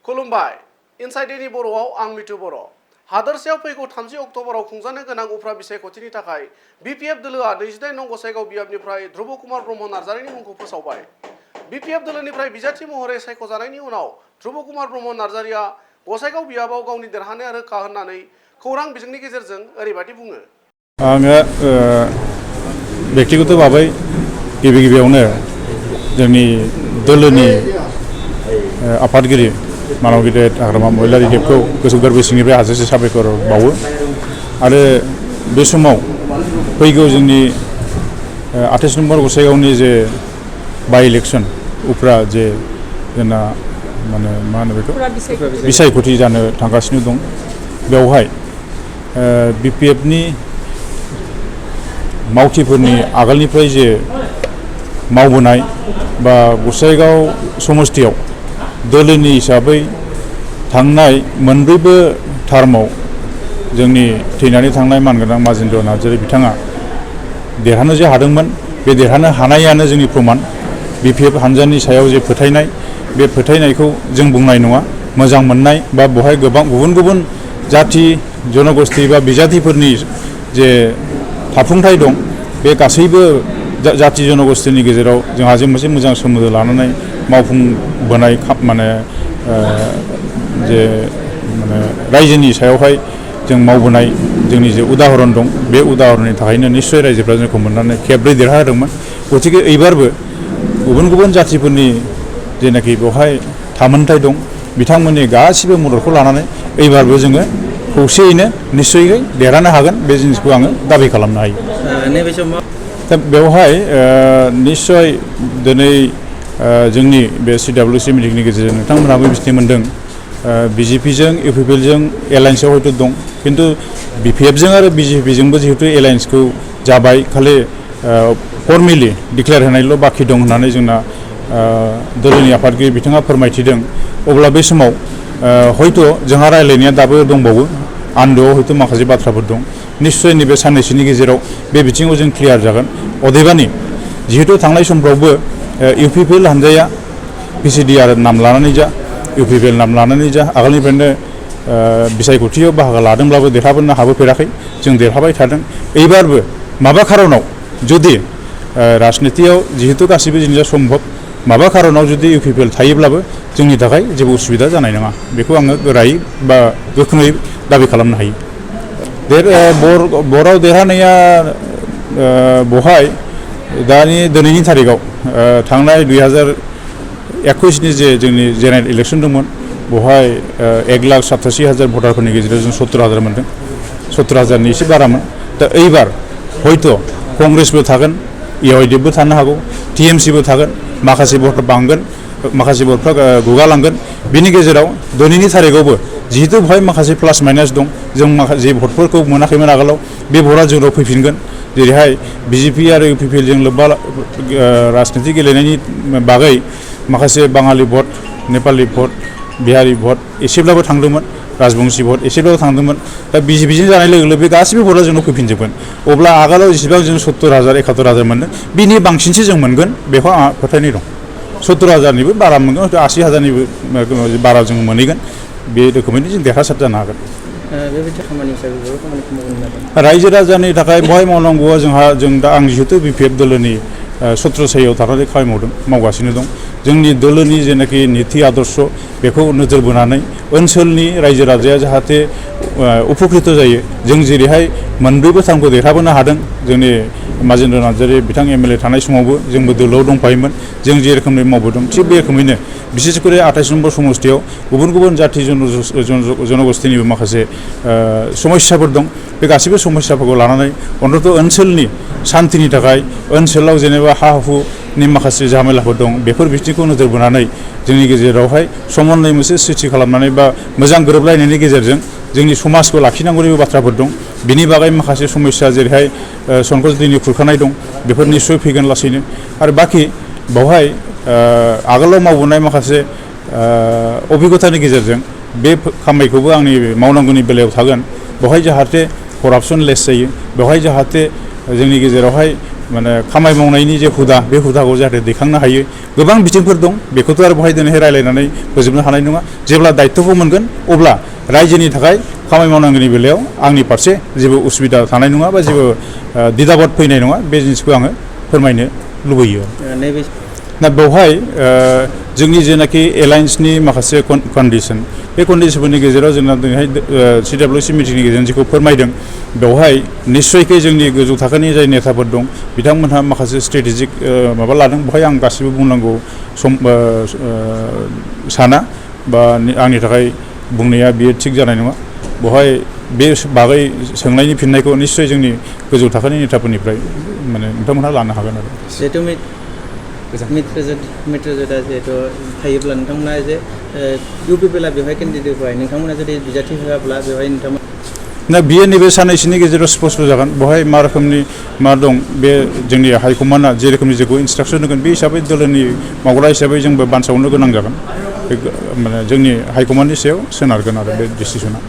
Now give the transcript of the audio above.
खुलुमबाय इनसाइडेनि बर'आव आं मिथु बर'। हादोरसायाव फैगौ 30 अक्ट'बराव खुंजानो गोनां उफ्रा बिसायख'थिनि थाखाय बिपिएफ दोलोआ 28 नं गसाइगाव बियाबनिफ्राय ध्रुब कुमार ब्रह्म नार्जारिनि मुंखौ फोसावबाय। बिपिएफ दोलोनिफ्राय बिजाथि महरै सायख'जानायनि उनाव ध्रुब कुमार ब्रह्म नार्जारिया गसाइगाव बियाबाव गावनि देरहानाया रोखा होननानै खौरां बिजोंनि गेजेरजों ओरैबायदि बुङो। आङो व्यक्तिगत भाबै गिबियावनो जोंनि दोलोनि आफादगिरि मानव गिदिर हाग्रामा महिलारि देबखौ गोसो गोरबो सिंनिफ्राय हाजासे साबायखर बावो आरो बे समाव फैगौ जोंनि 28 नम्बर गसाइगावनि जे बाइ इलेक्शन उफ्रा जे जोंना माने मा होनो बेखौ बिसायख'थि जानो थांगासिनो दं। बेवहाय बिपिएफनि मावथिफोरनि आगोलनिफ्राय जे मावबोनाय बा गसाइगाव समस्थियाव दोलोनि हिसाबै थांनाय मोनब्रैबो टार्माव जोंनि थैनानै थांनाय मानगोनां माजेन्द्र नार्जारि बिथाङा देरहानो जे हादोंमोन बे देरहानो हानायानो जोंनि प्रमान। बिपिएफ हानजानि सायाव जे फोथायनाय बे फोथायनायखौ जों बुंनाय नङा, मोजां मोननाय बा बेवहाय गोबां गुबुन गुबुन जाथि जनगोष्ठी बा बिजाथिफोरनि जे थाफुंथाय दं बे गासैबो जाथि जनगोष्ठीनि गेजेराव जोंहा जे मोनसे मोजां सोमोन्दो लानानै मावफुंबोनाय माने जे माने रायजोनि सायावहाय जों मावबोनाय जोंनि जे उदाहरन दं बे उदाहरननि थाखायनो निस्सय रायजोफ्रा जोंखौ मोननानै खेबब्रै देरहाहोदोंमोन। गतिके एबारबो गुबुन गुबुन जाथिफोरनि जेनाखि बेवहाय थामोनथाय दं बिथांमोननि गासिबो मददखौ लानानै एबारबो जोङो खौसेयैनो निस्सयै देरहानो हागोन बे जिनिसखौ आङो दाबि खालामनो हायो। नैबे समाव दा बेवहाय निस्सय दिनै जोंनि बे CWC मिटिंनि गेजेरजों नोंथांमोनहाबो मिथिनो मोन्दों बिजेपिजों इउपिपिएलजों एलायन्सआव हयथ' दं, खिन्थु बिपिएफजों आरो बिजेपिजोंबो जिहेतु एलायन्सखौ जाबाय, खालि फर्मेलि डिक्लेयार होनायल' बाखि दं होननानै जोंना दोलोनि आफादगिरि बिथाङा फोरमायथिदों। अब्ला बे समाव हयथ' जोंहा रायज्लायनाया दाबो दंबावो, आन्दोआव हयथ' माखासे बाथ्राफोर दं। निस्सय नैबे साननैसोनि गेजेराव बे बिथिङाव जों क्लियार जागोन। अदेबानि जिहेतु थांनाय समफ्रावबो इउपिपिएल हानजाया पिसिडिआर नाम लानानै जा इउपिपिएल नाम लानानै जा आगोलनिफ्रायनो बिसायख'थियाव बाहागो लादोंब्लाबो देरहाबोनो हाबोफेराखै, जों देरहाबाय थादों। एबारबो माबा खारनाव जुदि राजनितियाव जिहेतु गासैबो जिनिसा सम्भब, माबा खारनाव जुदि इउपिपिएल थायोब्लाबो जोंनि थाखाय जेबो उसुबिदा जानाय नङा, बेखौ आङो गोरायै बा गोख्रोङै दाबि खालामनो हायो। बर'आव देरहानाया बहाय दिनैनि थारिखआव थांनाय 2021नि जे जोंनि जेनेरेल इलेक्सन दंमोन बेवहाय 1,87,000 भटारफोरनि गेजेराव जों 70,000 मोनदों, 70,000नि एसे बारामोन। दा एबार हयथ' कंग्रेसबो थागोन, इउआइडिएफबो थानो हागौ, टिएमसिबो थागोन, माखासे भटफोर बांगोन, माखासे भटफ्रा गुगालांगोन। बिनि गेजेराव दिनैनि थारिखआवबो जिहेतु बेवहाय माखासे प्लास माइनास दं, जों माखासे भटफोरखौ मोनाखैमोन आगोलाव, बे भटआ जोंनाव फैफिनगोन। जेरैहाय बिजेपि आरो इउपिपिएलजों लोब्बा राजनिति गेलेनायनि बागै माखासे बाङालि भट, नेपालि भट, बिहारि भट एसेब्लाबो थांदोंमोन, राजबंसि भट एसेब्लाबो थांदोंमन। दा बिजेपिजों जानाय लोगो लोगो बे गासिबो भटआ जोंनाव फैफिनजोबगोन। अब्ला आगोलाव जेसेबां जों 70,000 71,000 मोनदों बिनि बांसिनसो जों मोनगोन, बेखौ आंहा फोथायनाय दं। 70,000निबो बारा मोनगोन, हयथ' 80,000निबो बारा जों मोनहैगोन। बे रोखोमैनो जों देरहासार जानो हागोन। बेबायदि खामानि हिसाबै खामानिखौ मावनो रायजो राजानि थाखाय बहाय मावनांगौआ जों दा आं जिहेतु बिपिएफ दोलोनि सत्रसायाव थानानै खामानि मावगासिनो दं। जोंनि दोलोनि जेनाखि नीति आदर्श बेखौ नोजोर बोनानै ओनसोलनि रायजो राजाया जाहाथे उपकृत जायो, जों जेरैहाय मोनब्रैबो टार्मखौ देरहाबोनो हादों, जोंनि माजेन्द्र नार्जारि बिथां एमएलए थानाय समावबो जोंबो दोलोआव दंफायोमोन, जों जे रोखोमै मावबोदों थिग बे रोखोमैनो बिसेसकरि 28 नम्बर समस्थियाव गुबुन गुबुन जाथि जनगोष्ठीनिबो माखासे समस्याफोर दं। बे गासैबो समस्याफोरखौ लानानै अन्तत ओनसोलनि सान्थिनि थाखाय ओनसोलाव जेनेबा हा हुनि माखासे झामेलाफोर दं, बेफोर बिथिंखौ नोजोर बोनानै जोंनि गेजेरावहाय समन्वय मोनसे सृष्टि खालामनानै बा मोजां गोरोबलायनायनि गेजेरजों जोंनि समाजखौ लाखिनांगौनिबो बाथ्राफोर दं। बिनि बागै माखासे समस्या जेरैहाय संकस दैनि खुरखानाय दं, बेफोर निस्सय फैगोन लासैनो। आरो बाखि बेवहाय आगोलाव मावबोनाय माखासे अभिगतानि गेजेरजों बे खामानिखौबो आंनि मावनांगौनि बेलायाव थागोन। बेवहाय जाहाथे करापसन लेस जायो, बेवहाय जाहाथे जोंनि गेजेरावहाय माने खामानि मावनायनि जे हुदा बे हुदाखौ जाहाथे दैखांनो हायो गोबां बिथिंफोर दं बेखौथ' आरो बहाय दिनैहाय रायलायनानै फोजोबनो हानाय नङा जेब्ला दायित्वखौ मोनगोन अब्ला रायजोनि थाखाय खामानि मावनांगौनि बेलायाव आंनि फारसे जेबो उसुबिदा थानाय नङा बा जेबो दिदाबद फैनाय नङा बे जिनिसखौ आङो फोरमायनो लुबैयो नैबे दा बेवहाय जोंनि जेनाखि एलायन्सनि माखासे कन्डिसन बे कन्डिसनफोरनि गेजेराव जोंना दिनैहाय CWC मिटिंनि गेजेरजों जेखौ फोरमायदों बेवहाय निस्सयकै जोंनि गोजौ थाखोनि जाय नेताफोर दं बिथांमोनहा माखासे स्ट्रेटेजिक माबा लादों बेवहाय आं गासिबो बुंनांगौ सम साना बा आंनि थाखाय बुंनाया बियो थिग जानाय नङा बेवहाय बे बागै सोंनायनि फिननायखौ निस्सय जोंनि गोजौ थाखोनि नेताफोरनिफ्राय माने नोंथांमोनहा लानो हागोन आरो जिहेतु मित्रजोता जिहेतु थायोब्ला नोंथांमोना जे UPPLआ बेवहाय केन्डिडेट होबाय नोंथांमोना जुदि बिजाथि होआब्ला बेवहाय नोंथांमोना दा बियो नैबे साननैसोनि गेजेराव स्पष्ट जागोन बेवहाय मा रोखोमनि मा दं बे जोंनि हाइकमान्डआ जे रोखोमनि जोंखौ इन्सट्राक्सन होगोन बे हिसाबै दोलोनि मावग्रा हिसाबै जोंबो बानसावनो गोनां जागोन माने जोंनि हाइकमान्डनि सायाव सोनारगोन आरो बे डिसिसना